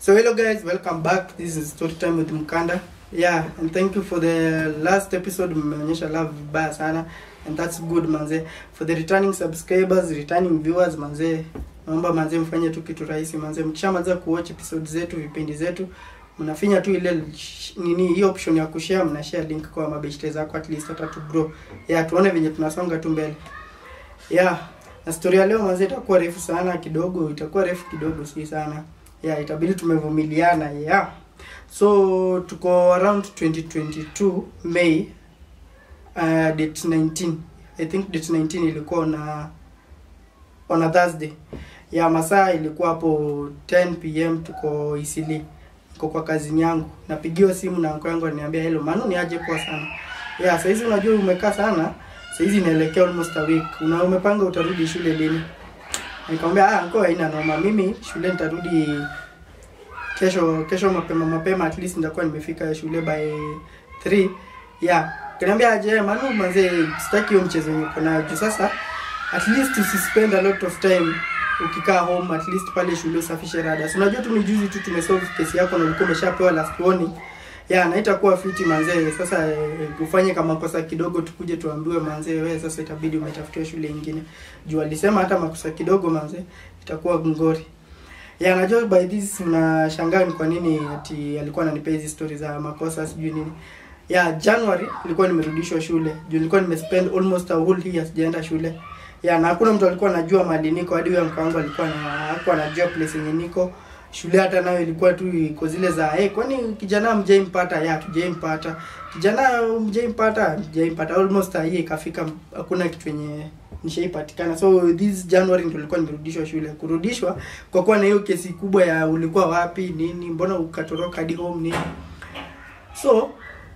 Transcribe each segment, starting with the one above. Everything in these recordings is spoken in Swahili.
So hello guys, welcome back. This is Story Time with Mkanda. Yeah, and thank you for the last episode. Mmeonyesha love vibaya sana, and that's good manze. For the returning subscribers, returning viewers manze, naomba manze mfanye tu kitu rahisi manze. Mkishamaliza kuwatch episode zetu, vipindi zetu, mnafinya tu ile nini hiyo option ya kushare, mnashare link kwa mabeshte zako, at least hata tu grow. Yeah, tuone venye tunasonga tu mbele. Yeah, na story ya leo manze itakuwa refu sana kidogo, itakuwa refu kidogo si sana. Yeah, itabidi tumevumiliana. Yeah. So tuko around 2022 May, date 19. I think date 19 ilikuwa on a Thursday. Yeah, masaa ilikuwa hapo 10 p.m. tuko Eastleigh. Niko kwa kazi yangu. Napigiwa simu na uncle yangu ananiambia, "Hello Manu, ni aje? Poa sana." Yeah, saa hizi unajua umekaa sana. Saa hizi inaelekea almost a week. Una umepanga utarudi shule lini? Nikamwambia, "Ah, uncle, haina noma. Mimi shule nitarudi kesho kesho mapema mapema, at least nitakuwa nimefika shule by 3." Yeah. Kaniambia aje, "Manu manze, sitaki hiyo mchezo yenye uko nayo. Juu sasa at least usispend a lot of time ukikaa home, at least pale shule usafishe rada. So unajua tu ni juzi tu tumesolve kesi yako na ulikuwa umeshapewa last warning. Yeah, na itakuwa fiti manze. Sasa ufanye kama kosa kidogo tukuje tuambiwe manze wewe sasa itabidi umetafutiwa shule nyingine." Juu alisema hata makosa kidogo manze itakuwa ngori. Yeah, najua by this mnashangaa ni kwa nini ati alikuwa ananipea hizi stories za makosa sijui nini. Yeah, January nilikuwa nimerudishwa shule. Juu nilikuwa nimespend almost a whole year sijaenda shule. Yeah, na hakuna mtu alikuwa anajua mahali niko, hadi huyo uncle wangu alikuwa na hakuwa anajua place yenye niko. Shule hata nayo ilikuwa tu iko zile za, "Hey, kwani kijana mjaimpata?" Yeah, tujaimpata. Kijana mjaimpata, mjaimpata. Almost a year ikafika, hakuna kitu yenye nishaipatikana. So this January ndio nilikuwa nimerudishwa shule. Kurudishwa kwa kuwa na hiyo kesi kubwa ya ulikuwa wapi nini, mbona ukatoroka hadi home nini. So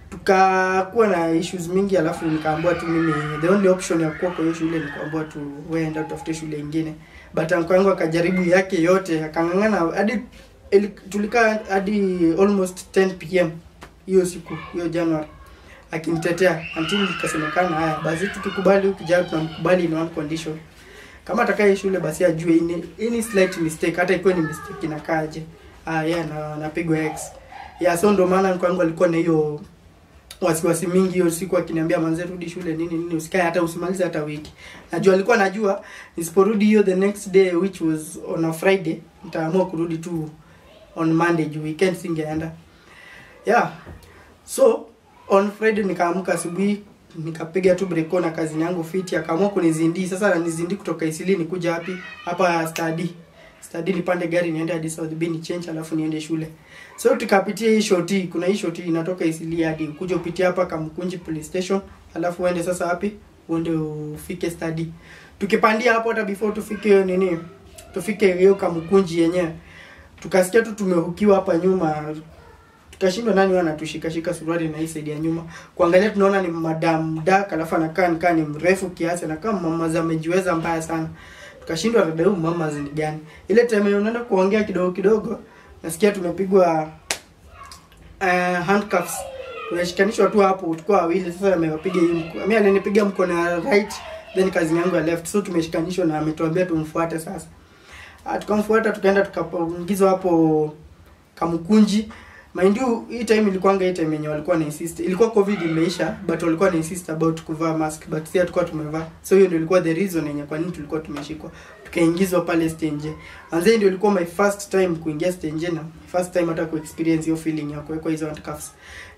tukakuwa na issues mingi, alafu nikaambiwa tu mimi the only option ya kuwa kwa hiyo shule ni kuambiwa tu wewe enda utafute shule ingine. But uncle yangu akajaribu yake yote, akang'ang'ana hadi tulikaa hadi almost 10 p.m. hiyo siku hiyo January akinitetea, until ikasemekana haya basi, tukikubali huyu kijana tunamkubali in one condition: kama atakaye shule basi ajue any slight mistake, hata ikiwa ni mistake inakaaje, ah yeah, na napigwa X. Yeah, so ndo maana uncle yangu alikuwa na hiyo wasiwasi mingi hiyo siku akiniambia, "Manze, rudi shule nini nini, usikae hata usimalize hata wiki." Najua alikuwa najua nisiporudi hiyo the next day, which was on a Friday, nitaamua kurudi tu on Monday juu weekend singeenda. Yeah, so on Friday nikaamka asubuhi, nikapiga tu break na kazi yangu fiti, akaamua kunizindi. Sasa ananizindi kutoka Eastleigh nikuja wapi? Hapa Study. Study nipande gari niende hadi South B ni change alafu niende shule. So tukapitia hii shoti, kuna hii shoti inatoka Eastleigh hadi kuja upitie hapa Kamkunji Police Station, alafu uende sasa wapi? Uende ufike Study. Tukipandia hapo, hata before tufike hiyo nini, tufike hiyo Kamkunji yenyewe, tukasikia tu tumehookiwa hapa nyuma. Tukashindwa nani wanatushika shika suruali na hii side ya nyuma. Kuangalia tunaona ni madam dark, alafu anakaa nikaa ni mrefu kiasi, anakaa mama za amejiweza mbaya sana. Tukashindwa dada huyu mama ni gani. Ile time unaenda kuongea kidogo kidogo, nasikia tumepigwa handcuffs, tumeshikanishwa tu hapo, tulikuwa wawili. Sasa amewapiga hii mimi alinipiga mkono ya right, then kazi yangu ya left, so tumeshikanishwa na ametuambia tumfuate. Sasa tukamfuata, tukaenda tukaingizwa hapo Kamkunji. Mind you, hii time ilikuwanga hii time yenye walikuwa na insist, ilikuwa COVID imeisha, but walikuwa na insist about kuvaa mask, but si hatukuwa tumevaa. So hiyo ndio ilikuwa the reason yenye kwa nini tulikuwa tumeshikwa, tukaingizwa pale stenje. Manze, ndio ilikuwa my first time kuingia stenje na first time hata kuexperience hiyo feeling ya kuwekwa hizo handcuffs.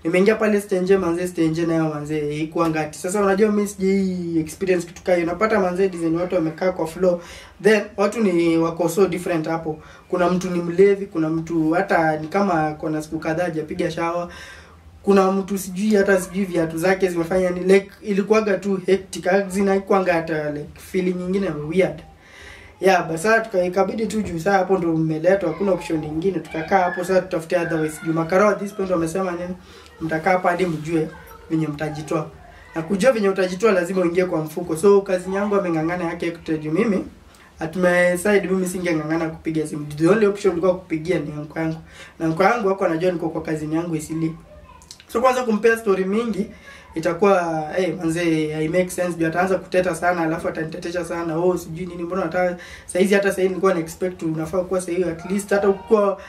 Nimeingia pale stenje manze, stenje nayo manze ilikuwa ngati. Sasa unajua mimi sijai experience kitu kama hiyo. Unapata manze design watu wamekaa kwa floor, then watu ni wako so different hapo. Kuna mtu ni mlevi, kuna mtu hata ni kama kuna siku kadhaa hajapiga shower, kuna mtu sijui hata sijui viatu zake zimefanya ni like ilikuwaga tu hectic, zinaikuanga hata like feeling nyingine weird. Yeah, but sasa ikabidi tu juu saa hapo ndo mmeletwa, hakuna option nyingine. Tukakaa hapo sasa tutafute otherwise, juu makarao at this point wamesema nini? Mtakaa hapa hadi mjue venye mtajitoa, na kujua venye utajitoa lazima uingie kwa mfuko. So kazi yangu ameng'ang'ana yake kuteju, mimi at my side mimi singeng'ang'ana kupiga simu. The only option ilikuwa kupigia ni uncle yangu, na uncle yangu wako anajua niko kwa kazi yangu Eastleigh. So kwanza kumpea story mingi itakuwa hey, manze hai make sense juu ataanza kuteta sana, alafu atanitetesha sana, "Oh, sijui nini, mbona nataka saizi?" Hata saizi nilikuwa na expect unafaa kuwa saizi at least hata ukikuwa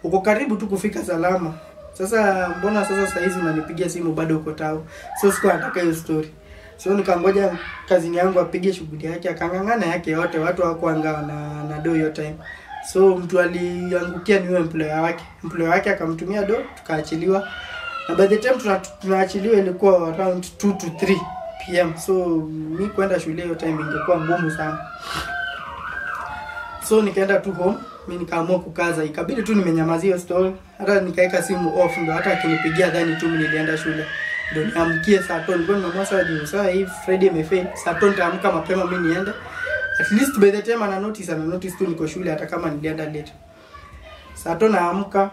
Uko karibu tu kufika salama. Sasa mbona sasa saa hizi unanipigia simu bado uko tao? So sikuwa nataka hiyo story. So nikangoja kazini yangu apige shughuli yake, akangangana yake yote, watu hawakuanga na do hiyo time. So mtu aliangukia ni employer wake. Employer wake akamtumia do, tukaachiliwa. Na by the time tunaachiliwa ilikuwa around 2 to 3 PM. So mi kwenda shule hiyo time ingekuwa ngumu sana. So nikaenda tu home, mi nikaamua kukaza, ikabidi tu nimenyamazia hiyo story. Hata nikaeka simu off ndo hata akinipigia dhani tu nilienda shule. Ndio niamkie saa 5, nilikuwa nimeamua saa juu saa hii Friday imefail, saa 5 nitaamka mapema mimi niende. At least by the time ana notice tu niko shule hata kama nilienda late. Saa 5 naamka,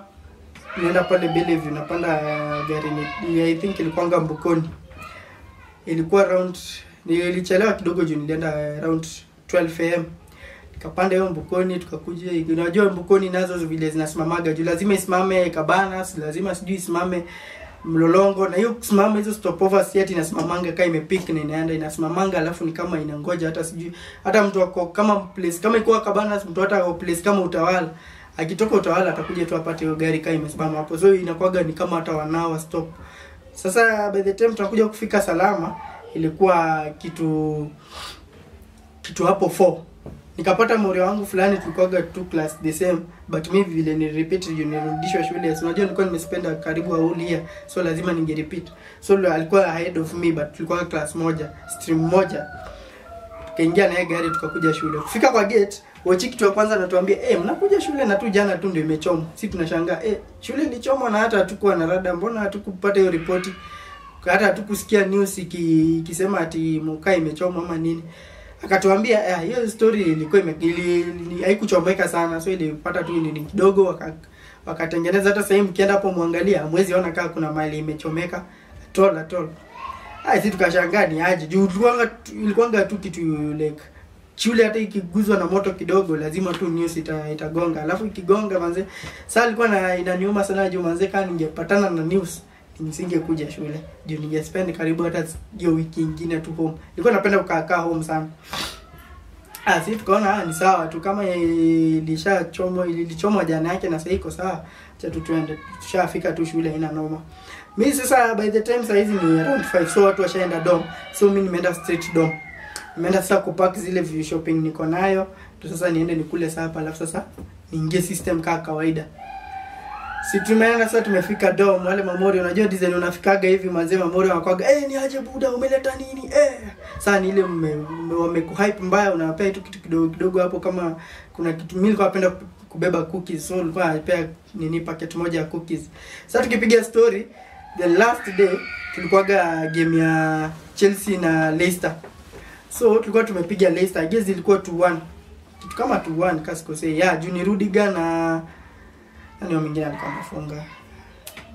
nienda pale Bellevue, napanda gari ni I think ilikuwa Mbukoni. Ilikuwa around, nilichelewa kidogo juu nilienda around 12 AM. Nikapanda hiyo Mbukoni tukakuja. Unajua Mbukoni nazo vile zinasimamaga juu lazima isimame Cabanas, lazima sijui isimame Mlolongo, na hiyo kusimama hizo stopover si ati inasimamanga kama imepick na inaenda, inasimamanga alafu ni kama inangoja hata sijui hata mtu wako kama place kama iko Cabanas, mtu hata kwa place kama Utawala, akitoka Utawala atakuja tu apate hiyo gari kama imesimama hapo. So inakuwaga ni kama hata wanawa stop. Sasa by the time tunakuja kufika salama ilikuwa kitu hapo 4. Nikapata mori wangu fulani, tulikuwa two class the same, but mimi vile ni repeat juu nirudishwa shule. So unajua nilikuwa nimespend karibu whole year, so lazima ninge repeat. So alikuwa ahead of me, but tulikuwa class moja, stream moja. Tukaingia na yeye gari tukakuja shule. Kufika kwa gate, wochi kitu ya kwanza anatuambia, mnakuja shule na tu jana tu ndio imechomwa. Sisi tunashangaa, shule ilichomwa na hata hatukuwa na rada, mbona hatukupata hiyo ripoti? Hata hatukusikia news ikisema ati Mukaa imechomwa ama nini. Akatuambia hiyo story ilikuwa haikuchomeka sana, so ilipata tu nini kidogo wakatengeneza. Hata sasa mkienda hapo muangalia hamwezi ona kama kuna mali imechomeka at all. Sisi tukashangaa ni aje juu ilikuwa tu kitu like shule hata ikiguzwa na moto kidogo lazima tu news itagonga. Alafu ikigonga manze, sasa ilikuwa na inaniuma sana juu manze kama ningepatana na news nisingekuja shule juu ningespend karibu hata hiyo wiki nyingine tu home. Nilikuwa napenda kukaa home sana. Sisi tukaona ni sawa tu kama ilishachomwa, ilichomwa jana yake na sasa iko sawa, acha tu tuende. Tushafika tu shule haina noma. Mimi sasa by the time saa hizi ni around 5, so watu washaenda dorm. So mimi nimeenda straight dorm. Nimeenda sasa kupack zile view shopping niko nayo. Tu sasa niende nikule saa hapa alafu sasa niingie system kama kawaida. Si tumeenda sasa tumefika dorm, wale mamori unajua design unafikaga hivi manze mamori wanakwaga ni aje buda umeleta nini Sasa ni ile wamekuhype mbaya, unawapea tu kitu kidogo kidogo hapo. Kama kuna kitu mimi nilikuwa napenda kubeba cookies, so nilikuwa napea nini packet moja ya cookies. Sasa tukipiga story the last day tulikuwaga game ya Chelsea na Leicester. So tulikuwa tumepiga Leicester, I guess ilikuwa 2-1. Kitu kama 2-1 kasi kosei. Yeah, juu ni Rudiger na nani mwingine alikuwa amefunga.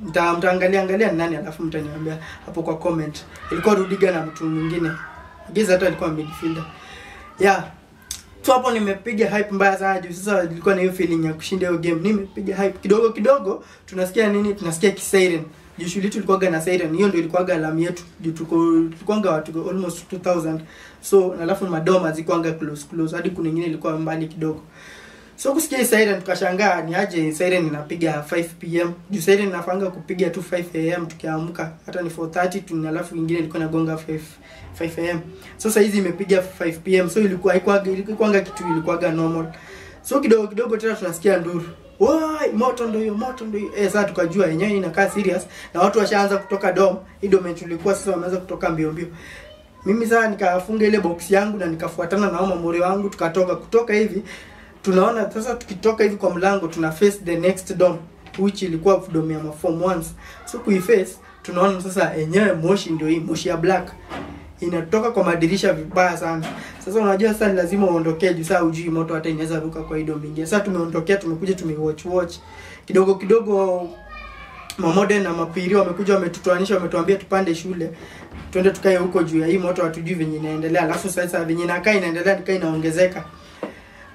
Mtaangalia angalia ni nani alafu mtaniambia hapo kwa comment. Ilikuwa Rudiger na mtu mwingine. I guess hata alikuwa midfielder. Yeah. So hapo nimepiga hype mbaya sana juu sasa nilikuwa na hiyo feeling ya kushinda hiyo game. Nimepiga hype kidogo kidogo, tunasikia nini? Tunasikia kisiren. Juu shule tulikuwa na siren. Hiyo ndio ilikuwa alarm yetu. Juu tulikuwa watu almost 2000. So na alafu madoma zilikuwa close close hadi kuna nyingine ilikuwa mbali kidogo. So kusikia siren tukashangaa ni aje siren inapiga 5 PM. Juu siren inafanga kupiga tu 5 AM tukiamka. Hata ni 4:30 tu, alafu nyingine ilikuwa inagonga 5 AM. So sasa hizi imepiga 5 PM. So ilikuwa haikuwa kitu, ilikuwa normal. So kidogo kidogo tena tunasikia nduru. Woi, moto ndio hiyo, moto ndio hiyo. Sasa tukajua yenyewe inakaa serious na watu washaanza kutoka dorm. Hii dorm tulikuwa sasa wameanza kutoka mbio mbio. Mimi sasa nikafunga ile box yangu na nikafuatana na mamori wangu tukatoka. Kutoka hivi tunaona sasa tukitoka hivi kwa mlango tuna face the next dorm which ilikuwa dorm ya form 1s. So kuiface tunaona sasa enyewe moshi ndio hii, moshi ya black inatoka kwa madirisha vibaya sana. Sasa unajua sasa ni lazima uondokee juu sasa hujui moto hata inaweza ruka kwa hii dorm nyingine. Sasa tumeondokea, tumekuja tumewatch kidogo kidogo, mamode na mapiri wamekuja wametutoanisha, wametuambia tupande shule twende tukae huko juu ya hii moto, hatujui venye inaendelea. Alafu sasa venye inakaa inaendelea nikaa inaongezeka.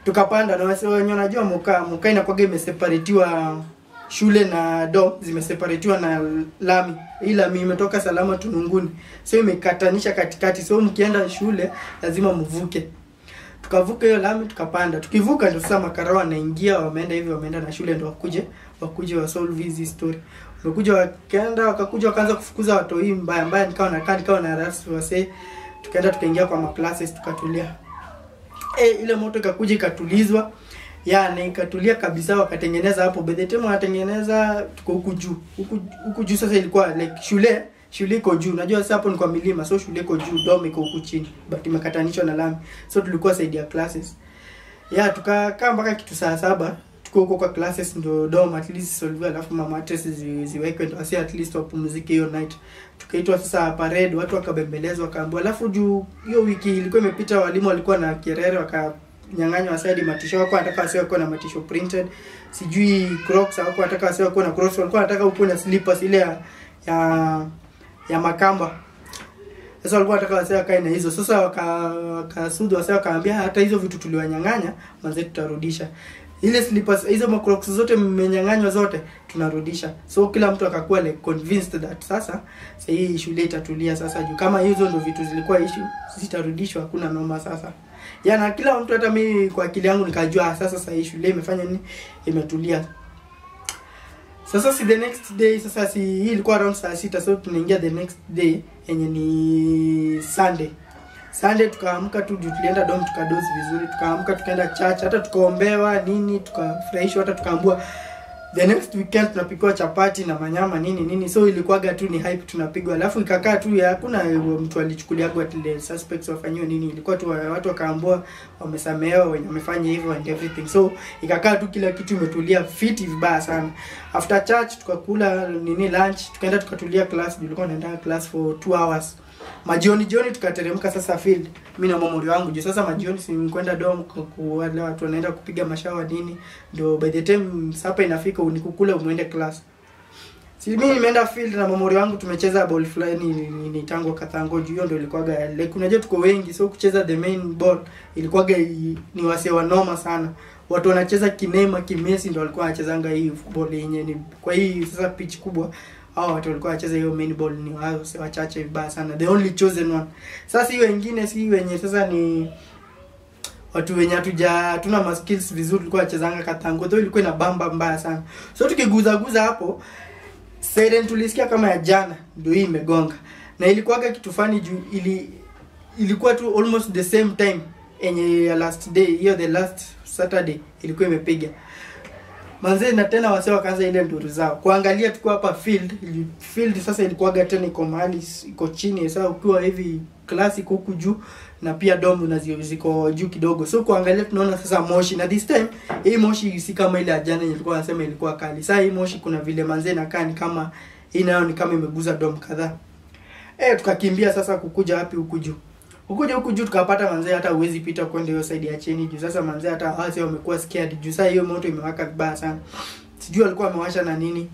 Tukapanda na wase wenyewe unajua Mukaa inakuwa imeseparatiwa shule na dorm zimeseparatiwa na lami. Hii lami imetoka Salama Tununguni. So imekatanisha katikati. So mkienda shule lazima mvuke. Tukavuka hiyo lami tukapanda. Tukivuka ndio sasa makarao wanaingia, wameenda hivi, wameenda na shule ndio wakuje wa solve hizi story. Wamekuja wakaenda, wakakuja wakaanza kufukuza watoi mbaya mbaya, nikawa nakaa nikawa na rasi wase. Tukaenda tukaingia kwa ma classes tukatulia. Ile moto ikakuja ikatulizwa. Yani ikatulia kabisa, wakatengeneza hapo. By the time wanatengeneza tuko huku juu. Huku juu sasa ilikuwa like shule iko juu. Unajua sasa hapo ni kwa milima, so shule iko juu, dorm iko huku chini, but imekatanishwa na lami. So tulikuwa side ya classes. Yeah, tukakaa mpaka kitu saa 7 tuko huko kwa classes ndio dorm at least solve, alafu mama mattress ziwekwe ndio asi at least wapumzike hiyo night. Tukaitwa sasa parade, watu wakabembelezwa wakaambiwa. Alafu juu hiyo wiki ilikuwa imepita, walimu walikuwa na kerere, wakanyang'anywa side matisho, wako wanataka wasiwe na matisho printed, sijui Crocs, wako wanataka wasiwe na Crocs, walikuwa wanataka upo na slippers ile ya makamba. Sasa walikuwa wanataka wasiwe kae na hizo. Sasa wakasudu wasiwe, wakaambia hata hizo vitu tuliwanyang'anya manze tutarudisha. Ile slippers hizo Crocs zote mmenyang'anywa zote tunarudisha. So kila mtu akakuwa like convinced that sasa hii shule itatulia sasa, juu kama hizo ndio vitu zilikuwa issue zitarudishwa, hakuna noma sasa. Yana kila mtu, hata mimi kwa akili yangu nikajua sasa hii shule imefanya nini, imetulia. Sasa si the next day, sasa si hii ilikuwa around saa 6, so tunaingia the next day yenye ni Sunday. Sunday tukaamka tu, tulienda dorm tukadoze vizuri, tukaamka tukaenda church, hata tukaombewa nini, tukafurahishwa, hata tukaambiwa the next weekend tunapikwa chapati na manyama nini nini. So ilikuwaga tu ni hype tunapigwa. Alafu ikakaa tu, hakuna mtu alichukulia kwa the suspects wafanywe nini, ilikuwa tu watu wakaambiwa wamesamehewa wenye wamefanya hivyo and everything. So ikakaa tu kila kitu imetulia fit vibaya sana. After church tukakula nini lunch, tukaenda tukatulia class. Tulikuwa tunaenda class for 2 hours. Majioni jioni tukateremka sasa field, mimi na mamori wangu. Juu sasa majioni si kwenda dorm kwa wale watu wanaenda kupiga mashawa nini, ndio by the time sapa inafika unikukula muende class. Si mimi nimeenda field na mamori wangu, tumecheza ball fulani ni tango kathango. Juu hiyo ndio ilikuwaga like, unajua tuko wengi, so kucheza the main ball ilikuwaga ni wase wa noma sana. Watu wanacheza kinema kimesi ndio walikuwa wanachezanga hii ball yenyewe ni kwa hii sasa pitch kubwa. Hao watu walikuwa wanacheza hiyo main ball ni wao wachache vibaya sana, the only chosen one. Sasa hiyo wengine si wenye sasa ni watu wenye hatuna ma skills vizuri, tulikuwa wanachezanga katango, though ilikuwa ina bamba mbaya sana. So tukiguza guza hapo siren tulisikia kama ya jana ndio hii imegonga. Na ilikuwa kitu funny juu ilikuwa tu almost the same time yenye ya last day, hiyo the last Saturday ilikuwa imepiga. Manze na tena wase wakaanza ile nduru zao. Kuangalia tuko hapa field, field sasa ilikuwaga tena iko mahali iko chini. Sasa ukiwa hivi class iko huku juu na pia dorm na ziko juu kidogo. So kuangalia tunaona sasa moshi, na this time hii moshi si kama ile ajana nilikuwa nasema ilikuwa kali. Sasa hii moshi kuna vile manze na kani kama hii nayo ni kama imeguza dorm kadhaa. Tukakimbia sasa kukuja wapi huku juu. Ukuja huku juu tukapata manze hata huwezi pita kwenda hiyo side ya chini juu. Sasa manze hata wase wamekuwa scared juu sasa hiyo moto imewaka vibaya sana. Sijui walikuwa wamewasha na nini.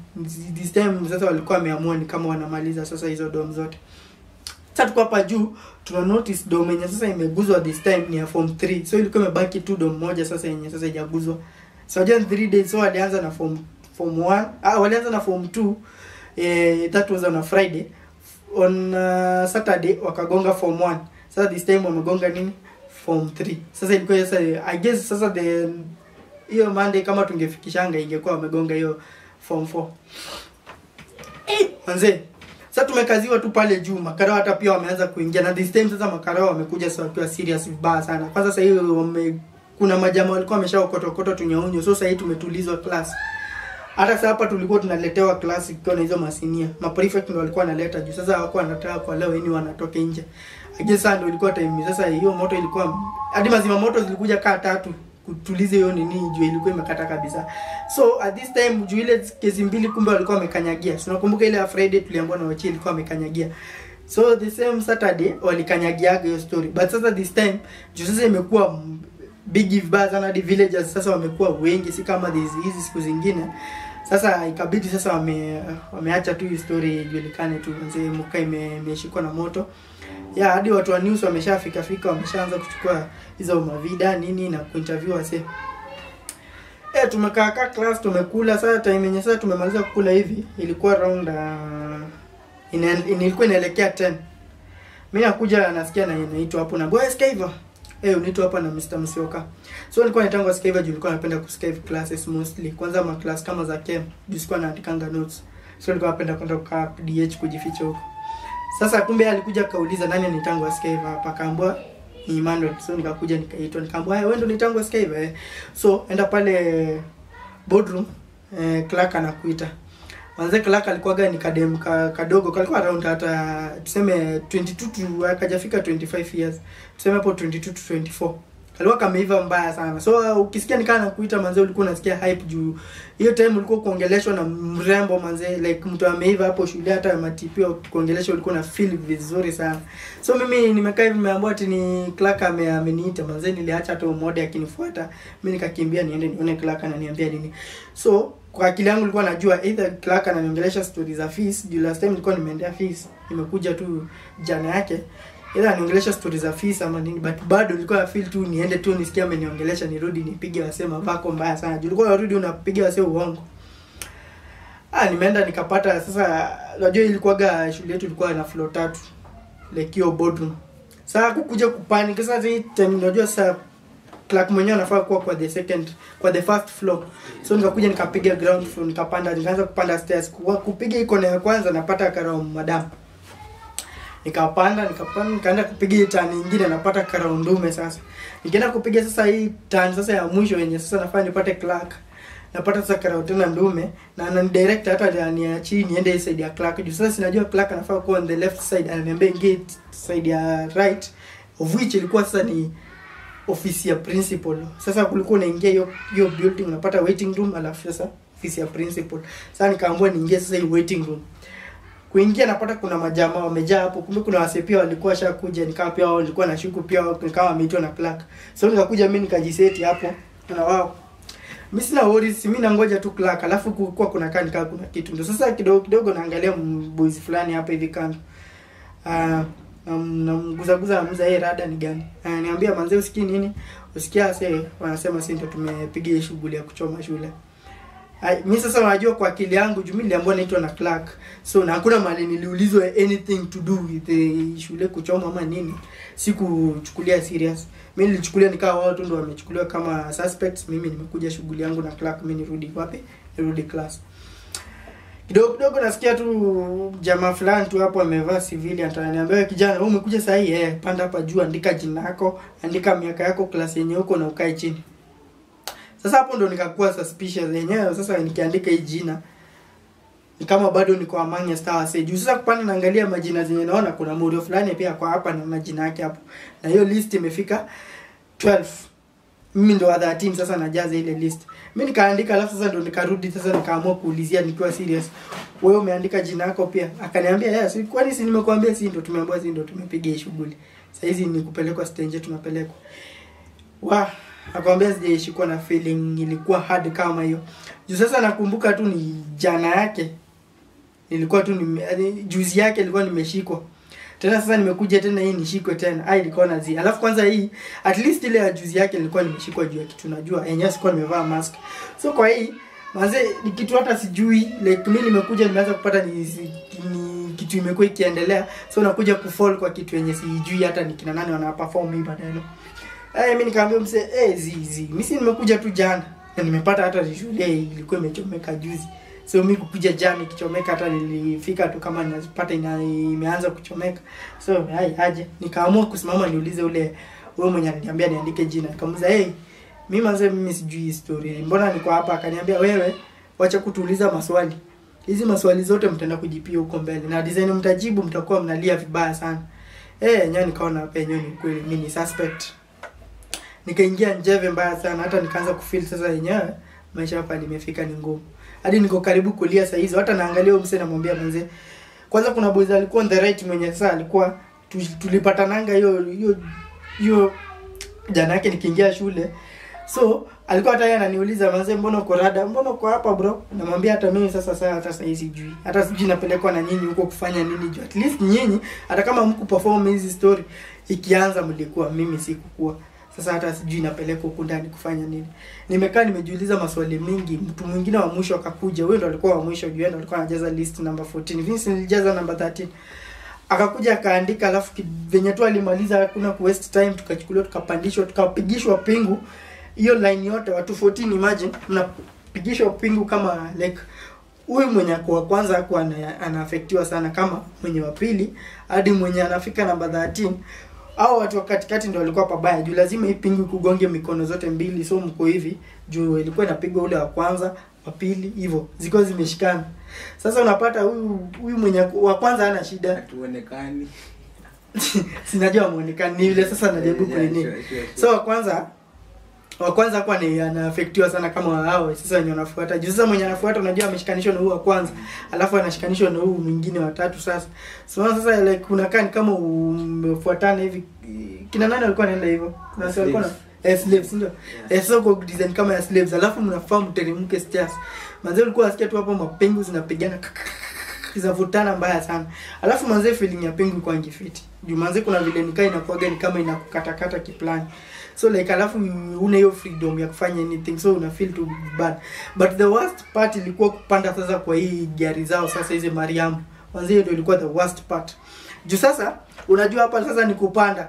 This time sasa walikuwa wameamua ni kama wanamaliza sasa hizo dorm zote. Sasa tuko hapa juu tuna notice dorm yenye sasa imeguzwa this time ni ya form 3. So ilikuwa imebaki tu dorm moja sasa yenye sasa haijaguzwa. So just 3 days, so walianza na form 1, walianza na form 2. That was on a Friday. On Saturday wakagonga form 1. Sasa this time wamegonga nini? Form 3. Sasa ilikuwa sasa I guess sasa the hiyo Monday kama tungefikishanga ingekuwa wamegonga hiyo form 4. Manze, sasa tumekaziwa tu pale juu, makarao hata pia wameanza kuingia, na this time sasa makarao wamekuja sasa wakiwa serious vibaya sana. Kwanza sasa hiyo kuna majamaa walikuwa wameshaokotokoto tunyaunyo. So sasa hii tumetulizwa class. Hata sasa hapa tulikuwa tunaletewa class ikiwa na hizo masinia. Ma prefect ndio walikuwa wanaleta juu. Sasa hawakuwa wanataka kwa leo yani wanatoka nje. Aje sasa ndio ilikuwa time. Sasa hiyo moto ilikuwa hadi mazima moto zilikuja kaa tatu kutulize hiyo nini juu ilikuwa imekata kabisa. So at this time juu ile kesi mbili kumbe walikuwa wamekanyagia. So nakumbuka ile ya Friday tuliambiwa na wachi ilikuwa wamekanyagia. So the same Saturday walikanyagiaga hiyo story. But sasa this time juu sasa imekuwa big vibaya sana, hadi villagers sasa wamekuwa wengi, si kama hizi siku zingine. Sasa ikabidi sasa wameacha tu hii story ijulikane tu, mzee Muka imeshikwa na moto. Ya hadi watu wa news wameshafika fika, wameshaanza kuchukua hizo mavida nini na kuinterview wase. Tumekaa class tumekula. Sasa time yenye sasa tumemaliza kukula hivi ilikuwa round ilikuwa inaelekea 10. Mimi nakuja nasikia na inaitwa hapo na boy sikia hivyo. Unaitwa hapa na Mr. Msioka. So nilikuwa naitangwa Skiver juu nilikuwa napenda kuskive classes mostly. Kwanza ma class kama za chem, juu sikuwa naandikanga notes. So nilikuwa napenda kwenda kukaa DH kujificha huko. Sasa kumbe alikuja kauliza nani anaitangwa Skiver hapa, akaambiwa ni Emmanuel. So nikakuja nikaitwa, nikaambiwa wewe ndio unaitangwa Skiver. So enda pale boardroom, clerk anakuita. Manze clerk alikuwa gani kadem kadogo, kalikuwa around hata tuseme 22 to akajafika 25 years. Tuseme hapo 22 to 24. Kalikuwa kameiva mbaya sana. So ukisikia nikaa nakuita manze ulikuwa unasikia hype juu hiyo time ulikuwa kuongeleshwa na mrembo manze, like mtu ameiva hapo shule, hata matipio kuongeleshwa ulikuwa na feel vizuri sana. So mimi nimekaa hivi nimeambiwa ati ni clerk ameniita manze, niliacha hata mmoja akinifuata, mimi nikakimbia niende nione clerk ananiambia nini. So kwa akili yangu nilikuwa najua either clerk ananiongelesha stories za fees, juu last time nilikuwa nimeendea fees, nimekuja tu jana yake. Either aniongelesha stories za fees ama nini, but bado nilikuwa na feel tu niende tu nisikie ameniongelesha, nirudi nipige wasema mavako mbaya sana. Juu ulikuwa unarudi unapiga wasema uongo. Nimeenda nikapata sasa, unajua ilikuwaga shule yetu ilikuwa na floor 3, like hiyo boardroom. Sasa kukuja kupanic sasa hii time, unajua sasa clerk mwenyewe anafaa kuwa kwa the second, kwa the first floor. So nikakuja nikapiga ground floor, nikapanda, nikaanza kupanda stairs. Kupiga iko na ya kwanza napata karao madam. Nikapanda, nikaenda kupiga hii turn nyingine napata karao ndume sasa. Nikaenda kupiga sasa hii turn sasa ya mwisho yenye sasa nafaa nipate clerk. Napata sasa karao tena ndume na ananidirect hata niachie niende hii side ya clerk. Juu sasa sinajua clerk anafaa kuwa on the left side, ananiambia ingie side ya right, of which ilikuwa sasa ni ofisi ya principal. Sasa kulikuwa unaingia hiyo building unapata waiting room, alafu sasa ofisi ya principal. Sasa nikaambiwa niingie sasa hii waiting room. Kuingia napata kuna majamaa wamejaa hapo, kumbe kuna wase pia walikuwa washakuja, nikawa pia wao walikuwa na shuku pia nikawa wameitwa na clerk. So nikakuja mimi nikajiseti hapo na wao. Mimi sina worries, mimi nangoja tu clerk, alafu kulikuwa kuna kaa nikaa kuna kitu. Ndio sasa kidogo kidogo naangalia boys fulani hapa hivi kando. Namguzaguza namuuliza yeye rada ni gani. Niambia manze usikii nini? Usikia ase wanasema sisi ndio tumepiga shughuli ya kuchoma shule. Mimi sasa unajua kwa akili yangu juu mimi niliambiwa naitwa na clerk. So na hakuna mahali niliulizwa anything to do with the shule kuchoma ama nini. Sikuchukulia serious. Mimi nilichukulia nikawa wao tu ndio wamechukuliwa kama suspects. Mimi nimekuja shughuli yangu na clerk, mimi nirudi wapi? Nirudi class. Kidogo kidogo nasikia tu jamaa fulani tu hapo amevaa civilian, ananiambia kijana wewe umekuja saa hii, panda hapa juu, andika jina lako, andika miaka yako, class yenye uko na ukae chini. Sasa hapo ndo nikakuwa suspicious yenyewe. Sasa nikiandika hii jina ni kama bado niko among stars. Juu sasa kupanda naangalia majina zenye naona kuna Murio fulani pia kwa hapa na majina yake hapo. Na hiyo list imefika 12. Mimi ndo wa 13 sasa najaza ile list. Mimi nikaandika, alafu sasa ndo nikarudi sasa nikaamua kuulizia nikiwa serious. Wewe umeandika jina lako pia? Akaniambia yes, kwani si nimekuambia si ndo tumeambiwa si ndo tumepiga hii shughuli. Sasa hizi ni kupelekwa stage tunapelekwa. Wa akamwambia sijaishikwa na feeling ilikuwa hard kama hiyo. Juu sasa nakumbuka tu ni jana yake. Nilikuwa tu juzi yake nilikuwa nimeshikwa. Tena sasa nimekuja tena hii nishikwe tena. Ilikuwa na zi. Alafu kwanza hii at least ile ya juzi yake nilikuwa nimeshikwa juu ya kitu najua. Yenyewe sikuwa nimevaa mask. So kwa hii manze ni kitu hata sijui, like mimi nimekuja nimeanza kupata ni kitu imekuwa ikiendelea. So nakuja kufall kwa kitu yenye sijui hata ni kina nani wana perform hii maneno. Mimi nikamwambia mzee, zi. Mimi si nimekuja tu jana na nimepata hata shule ilikuwa imechomeka juzi. So mimi kukuja jana ikichomeka hata nilifika tu kama ninapata imeanza kuchomeka. So aje nikaamua kusimama niulize ule wewe mwenye aliniambia niandike jina. Nikamuuliza, mimi manze mimi sijui story. Mbona niko hapa? Akaniambia wewe wacha kutuuliza maswali. Hizi maswali zote mtaenda kujipia huko mbele. Na design mtajibu mtakuwa mnalia vibaya sana. Nyenye nikaona hapa yenyewe ni kweli mimi ni suspect. Nikaingia njeve mbaya sana, hata nikaanza kufeel sasa yenyewe maisha hapa nimefika ni ngumu. Hadi niko karibu kulia saa hizo, hata naangalia huyo msee namwambia mzee. Kwanza kuna boys alikuwa on the right mwenye sasa alikuwa tulipatananga hiyo jana yake nikiingia shule. So alikuwa hata yeye ananiuliza mzee mbona uko rada? Mbona uko hapa bro? Namwambia hata mimi sasa hata saa hizi sijui. Hata sijui napelekwa na nyinyi huko kufanya nini juu. At least nyinyi hata kama mku perform hizi story ikianza mlikuwa, mimi sikukuwa. Sasa hata sijui napelekwa huko ndani kufanya nini. Nimekaa nimejiuliza maswali mingi. Mtu mwingine wa mwisho akakuja. Huyo ndo alikuwa wa mwisho juu ndo alikuwa anajaza list number 14. Mimi nilijaza number 13. Akakuja akaandika, alafu venye tu alimaliza hakuna ku waste time, tukachukuliwa tukapandishwa tukapigishwa pingu hiyo line yote, watu 14 imagine mnapigishwa pingu kama like huyu mwenye wa kwanza hakuwa anaaffectiwa sana kama mwenye wa pili hadi mwenye anafika namba 13. Hao watu wa katikati ndio walikuwa pabaya juu lazima hii pingu kugonge mikono zote mbili, so mko hivi juu ilikuwa inapigwa ule wa kwanza wa pili hivyo zilikuwa zimeshikana. Sasa unapata huyu mwenye wa kwanza hana shida, hatuonekani. Sinajua muonekani ni yule sasa anajaribu kunini. So wa kwanza kwa ni anaaffectiwa sana kama hao sasa wenye wanafuata. Juu sasa mwenye anafuata unajua ameshikanishwa na huyu wa kwanza, alafu anashikanishwa na huyu mwingine wa tatu sasa. So sasa like unakaa ni kama umefuatana hivi. Kina nani walikuwa wanaenda hivyo? Kuna sasa walikuwa na slaves ndio. So kwa design kama ya slaves, alafu mnafaa mteremke stairs. Manze ulikuwa unasikia tu hapo mapengu zinapigana zinavutana mbaya sana. Alafu manze feeling ya pengu kwa ngifiti. Juu manze kuna vile nikaa inakuaga ni kama inakukatakata kiplani. So like alafu una hiyo freedom ya kufanya anything, so una feel too bad. But the worst part ilikuwa kupanda sasa kwa hii gari zao sasa hizi Mariamu. Manze hiyo ndio ilikuwa the worst part. Juu sasa unajua hapa sasa ni kupanda.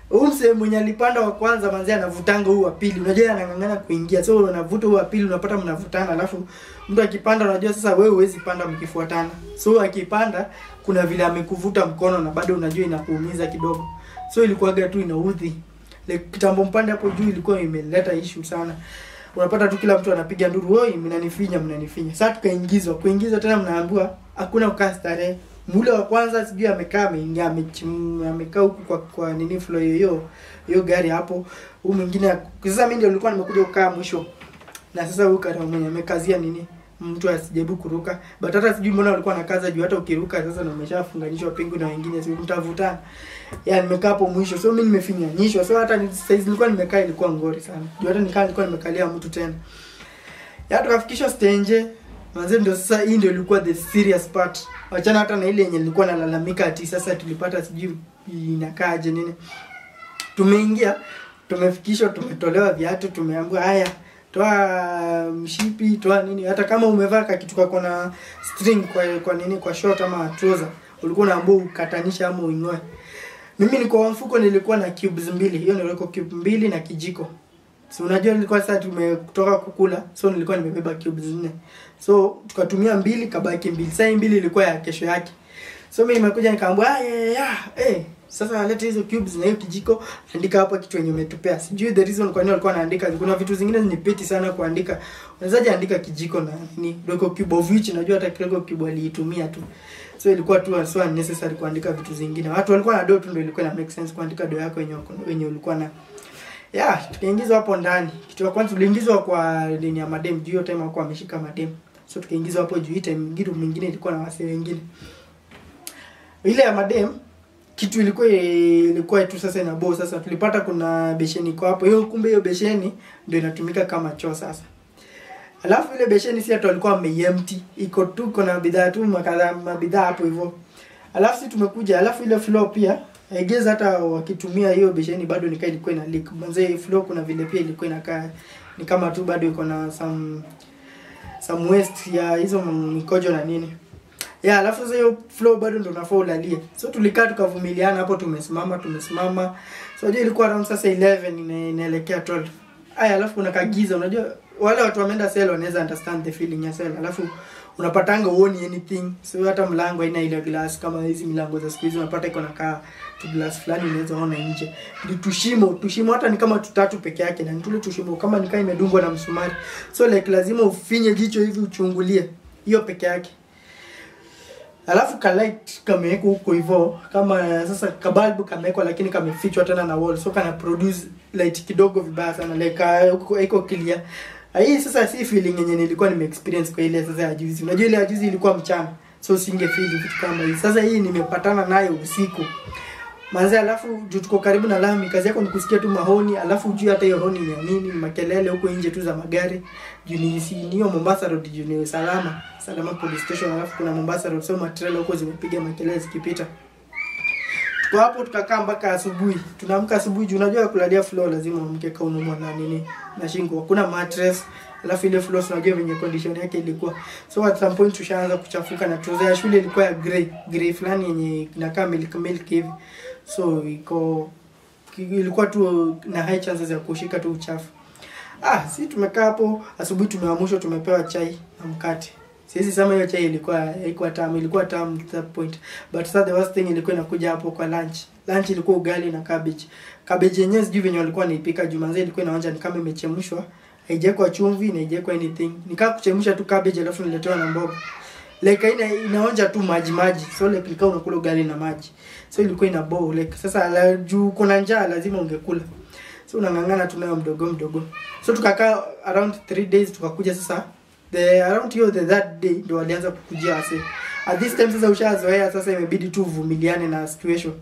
Huyu msee mwenye alipanda wa kwanza manze anavutanga huyu wa pili. Unajua anang'ang'ana kuingia. So unavuta huyu wa pili unapata mnavutana. Alafu mtu akipanda unajua sasa wewe huwezi panda mkifuatana. So akipanda kuna vile amekuvuta mkono na bado unajua inakuumiza kidogo. So ilikuwaga tu inaudhi. Like kitambo mpande hapo juu ilikuwa imeleta issue sana. Unapata tu kila mtu anapiga nduru, "Oi, mnanifinya, mnanifinya." Sasa tukaingizwa, kuingizwa tena mnaambiwa hakuna kukaa starehe. Mule wa kwanza sijui amekaa ameingia amekaa huku kwa nini floor hiyo hiyo gari hapo. Huyu mwingine sasa mimi ndio nilikuwa nimekuja kukaa mwisho. Na sasa huyu kama mwenye amekazia nini mtu asijaribu kuruka. But hata sijui mbona walikuwa wanakaza juu hata ukiruka sasa na umeshafunganishwa pingu na wengine sio mtavutana. Ya nimekaa hapo mwisho. So mimi nimefinyanyishwa. So hata size nilikuwa nimekaa ilikuwa ngori sana. Juu hata nikaa nilikuwa nimekalia mtu tena. Ya tukafikishwa stage. Manze ndio sasa hii ndio ilikuwa the serious part. Wachana hata na ile yenye nilikuwa nalalamika ati sasa tulipata sijui inakaaje nini. Tumeingia, tumefikishwa, tumetolewa viatu, tumeambiwa haya toa mshipi, toa nini. Hata kama umevaa kitu kako na string kwa nini kwa short ama trouser, ulikuwa unaambiwa ukatanisha ama uingoe. Mimi niko mfuko nilikuwa na cubes mbili. Hiyo nilikuwa cube mbili na kijiko. So unajua nilikuwa sasa tumetoka kukula, so nilikuwa nimebeba cubes 4. So tukatumia mbili kabaki mbili. Sasa mbili ilikuwa ya kesho yake. So mimi nimekuja nikaambiwa sasa leta hizo cubes na hiyo kijiko, andika hapa kitu yenye umetupea. Sijui the reason kwa nini walikuwa wanaandika. Kuna vitu zingine ni peti sana kuandika. Unawezaje andika kijiko na nini? Royco cube of which najua hata Royco cube aliitumia tu. So ilikuwa tu so unnecessary kuandika vitu zingine. Watu walikuwa na do tu ndio ilikuwa na make sense kuandika do yako yenye ulikuwa na. Yeah, tukaingizwa hapo ndani. Kitu cha kwanza tuliingizwa kwa dini ya madem. Juu hiyo time hakuwa ameshika madem. So tukaingizwa hapo juu time mwingine ilikuwa na wase wengine. Ile ya madem kitu ilikuwa tu sasa ina bo sasa tulipata kuna besheni kwa hapo. Hiyo kumbe hiyo besheni ndio inatumika kama choo sasa. Alafu ile besheni si hata walikuwa wameempty, iko tu kuna bidhaa tu mabidhaa hapo hivyo. Alafu si tumekuja, alafu ile floor pia I guess hata wakitumia hiyo besheni bado nikaa ilikuwa ina leak. Manze floor kuna vile pia ilikuwa inakaa ni kama tu bado iko na some waste ya hizo mikojo na nini. Ya alafu sasa hiyo floor bado ndo unafaa ulalie. So tulikaa tukavumiliana hapo tumesimama. So je ilikuwa around sasa 11 inaelekea 12. Aya alafu kuna kagiza unajua wale watu wameenda cell wanaweza understand the feeling ya cell. Alafu unapatanga uoni anything. So hata mlango haina ile glass kama hizi milango za siku hizi unapata iko na kaa tu glass fulani unaweza ona nje. Ni tushimo hata ni kama tutatu peke yake na tule tushimo kama nikaa imedungwa na msumari. So like lazima ufinye jicho hivi uchungulie hiyo peke yake. Alafu ka light kamewekwa huko hivyo kama sasa ka bulb kamewekwa lakini kamefichwa tena na wall, so kana produce light kidogo vibaya sana like iko clear. Hii sasa si feeling yenye nilikuwa nime experience kwa ile sasa ya juzi. Unajua ile ya juzi ilikuwa mchana, so singe feel vitu kama hii. Sasa hii nimepatana nayo usiku. Manze alafu juu tuko karibu na lami, kazi yako ni kusikia tu mahoni, alafu juu hata hiyo honi ni ya nini, makelele huko nje tu za magari. Juu ni hiyo Mombasa Road, juu ni Salama Police Station, alafu kuna Mombasa Road, so matrela huko zimepiga makelele zikipita. Tuko hapo tukakaa mpaka asubuhi. Tunaamka asubuhi juu unajua kulalia floor lazima uamke kama unaumwa na nini na shingo. Hakuna mattress. Alafu ile floor unajua venye condition yake ilikuwa. So at some point tushaanza kuchafuka na trouser ya shule ilikuwa ya grey, grey fulani yenye inakaa milk milk hivi. So iko ilikuwa tu na high chances ya kushika tu uchafu. Si tumekaa hapo asubuhi, tumeamshwa, tumepewa chai na mkate. Siwezi sema hiyo chai ilikuwa tamu, ilikuwa tamu to that point. But sasa the worst thing ilikuwa inakuja hapo kwa lunch. Lunch ilikuwa ugali na cabbage. Cabbage yenyewe sijui venye walikuwa wanaipika juu manze ilikuwa inaonja ni kama imechemshwa. Haijawekwa chumvi na haijawekwa anything. Nikaa kuchemsha tu cabbage alafu niletewa na mboga. Like inaonja tu maji maji. So like nikaa unakula ugali na maji. So ilikuwa ina bore like sasa juu kuna njaa lazima ungekula. So unang'ang'ana tu nayo mdogo mdogo. So tukakaa around 3 days tukakuja sasa the around hiyo the that day ndio walianza kukujia wase. At this time sasa ushazoea, sasa imebidi tu uvumiliane na situation.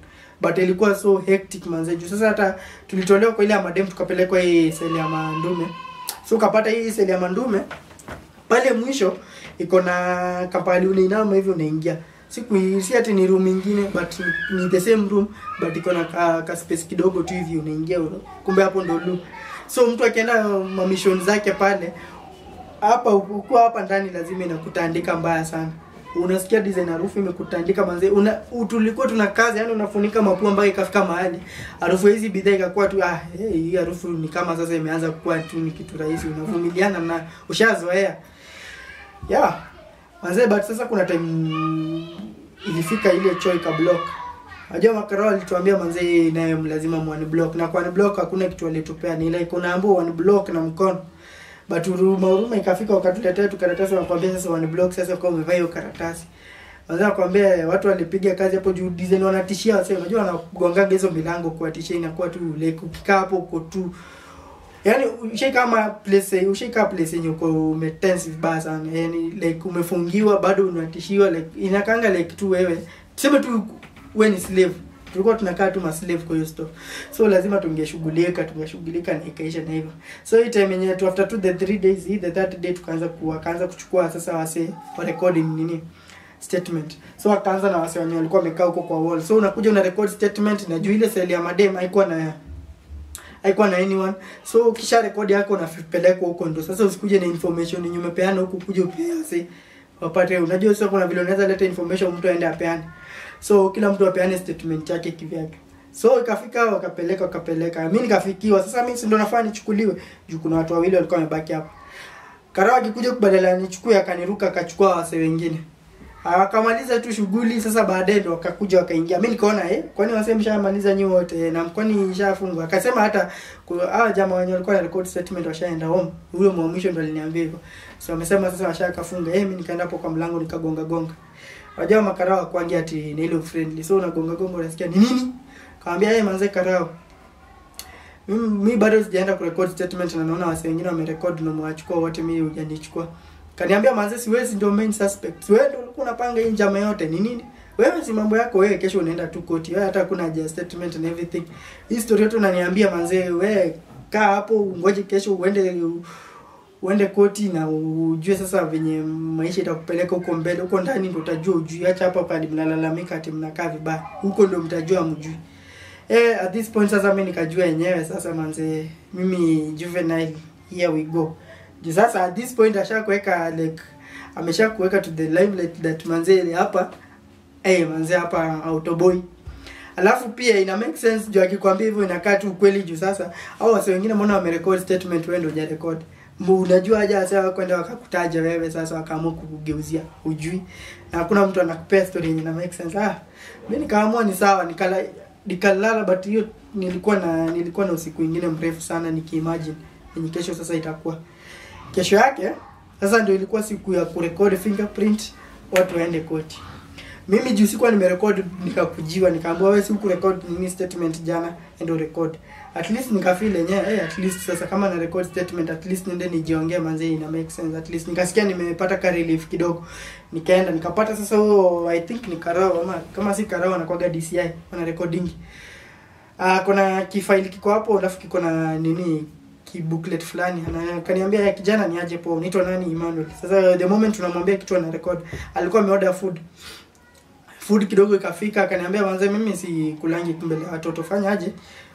But ilikuwa so hectic manze juu sasa hata tulitolewa kwa ile ya madem tukapelekwa hii seli ya mandume. So ukapata hii seli ya mandume pale mwisho iko na kapali unainama hivi unaingia. Siku si ati ni room nyingine but ni the same room but iko na ka space kidogo tu hivi unaingia. Kumbe hapo ndo loo. So mtu akienda mission zake pale hapa uko hapa ndani lazima inakutandika mbaya sana. Unasikia design harufu imekutandika manze. Tulikuwa tuna kazi yani unafunika mapua mpaka ikafika mahali harufu hizi bidhaa ikakuwa tu hii harufu ni kama sasa imeanza kukua tu ni kitu rahisi, unavumiliana na ushazoea. Yeah. Manze but sasa kuna time ilifika ile choo ika block. Unajua makarao alituambia manze naye lazima muone block, na kwa ni block hakuna kitu alitupea, ni like unaambiwa one block na mkono. But huruma ikafika wakatuletea tu karatasi wanakuambia sasa one block, sasa kwa umevaa hiyo karatasi. Wanza kuambia watu walipiga kazi hapo juu design wanatishia wase, unajua wanagongaga hizo milango kuwatishia, inakuwa tu like ukikaa hapo uko tu. Yaani ushaika place yenye uko umetense vibaya sana. Yaani like umefungiwa bado unatishiwa like inakaanga like tu wewe. Tuseme tu wewe ni slave. Tulikuwa tunakaa tu ma slave kwa hiyo store. So lazima tungeshughulika na ikaisha na hivyo. So hii time yenyewe tu after 2 the 3 days, hii the third day tukaanza kuchukua sasa wase wa recording nini statement. So akaanza na wase wenyewe walikuwa wamekaa huko kwa wall. So unakuja una record statement na juu ile cell ya madem haikuwa na anyone. So kisha record yako unapelekwa huko ndo. Sasa usikuje na information yenye umepeana huko kuja upeane wapate. Unajua sasa kuna vile unaweza leta information mtu aende apeane. So kila mtu apeane statement yake kivyake. So ikafika wakapeleka. Mimi nikafikiwa. Sasa mimi si ndo nafaa nichukuliwe juu kuna watu wawili walikuwa wamebaki hapo. Karao akikuja kubadala nichukue akaniruka akachukua wase wengine. Akamaliza tu shughuli sasa baadaye ndo wakakuja wakaingia. Mimi nikaona kwani wase mshamaliza nyinyi wote na kwani nishafungwa. Akasema hata hawa jamaa wenyewe walikuwa na record statement washaenda home. Huyo mwisho ndo aliniambia hivyo. So amesema sasa washakafunga. Mimi nikaenda hapo kwa mlango nikagonga gonga. Wajua makarao kwangi ati ni ile friendly. So unagonga gonga unasikia ni nini? Kaambia manze karao. Mimi bado sijaenda kurecord statement na naona wase wengine wamerecord na mwachukua wote, mimi hujanichukua. Kaniambia manze siwezi, ndio main suspect. Wewe ndio ulikuwa unapanga hii njama yote ni nini? Wewe si mambo yako wewe, kesho unaenda tu court. Wewe hata hakuna haja statement and everything. Hii story yote unaniambia manze wewe kaa hapo ungoje kesho uende koti na ujue sasa venye maisha itakupeleka huko mbele. Huko ndani ndio utajua ujui. Acha hapa pale mnalalamika ati mnakaa vibaya. Huko ndio mtajua mjui. At this point sasa mimi nikajua yenyewe sasa manze mimi juvenile, here we go. Sasa at this point ashakuweka like ameshakuweka to the limelight that manze hapa manze hapa autoboy. Alafu pia ina make sense juu akikwambia hivyo inakaa tu ukweli juu sasa au wase wengine mbona wamerecord statement wewe ndio hujarecord. Unajua aje sasa kwenda wakakutaja wewe sasa wakaamua kukugeuzia hujui. Na hakuna mtu anakupea story yenye ina make sense. Mimi nikaamua ni sawa nikalala but hiyo nilikuwa na usiku mwingine mrefu sana nikiimagine yenye kesho sasa itakuwa. Kesho yake sasa ndio ilikuwa siku ya kurecord fingerprint watu waende koti. Mimi juu sikuwa nimerecord nikakujiwa nikaambiwa wewe si ukurecord nini statement jana ndio record. At least nikafeel yenyewe at least sasa kama na record statement at least niende nijiongee manze ina make sense. At least nikasikia nimepata ka relief kidogo. Nikaenda nikapata sasa huo I think ni karao ama kama si karao anakuaga DCI wana recording. Kuna kifaili kiko hapo alafu kiko na nini ki booklet fulani. Akaniambia kijana ni aje po unaitwa nani Emmanuel. Sasa the moment tunamwambia kitu ana record alikuwa ameorder food. Food kidogo ikafika, akaniambia manze, mimi si kulangi mbele ya watoto, fanya aje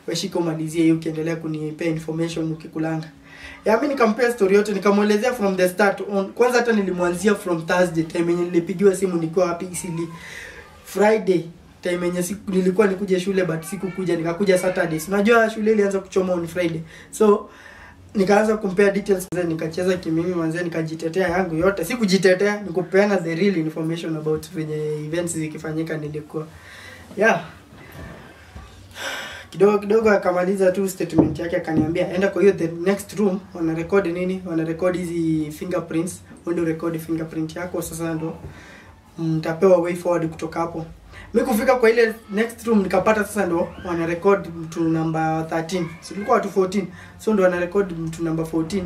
wewe shika umalizie hiyo, ukiendelea kunipea information ukikulanga. Ya mimi nikampea story yote, nikamuelezea from the start on. Kwanza hata nilimwanzia from Thursday time yenye nilipigiwa simu nikiwa wapi Isili. Friday time yenye siku nilikuwa nikuje shule but sikukuja, nikakuja Saturday. Si unajua shule ilianza kuchoma on Friday. So nikaanza kumpea details, nikacheza kimimi manze, nikajitetea yangu yote. Sikujitetea, nikupeana the real information about venye events zikifanyika nilikuwa. Yeah. Kidogo kidogo akamaliza tu statement yake, akaniambia enda kwa hiyo the next room, wana record nini? Wana record hizi fingerprints, wewe record fingerprint yako sasa ndo mtapewa way forward kutoka hapo. Mimi kufika kwa ile next room nikapata sasa ndo wana record mtu number 13. So tulikuwa watu 14. So ndo wana record mtu number 14,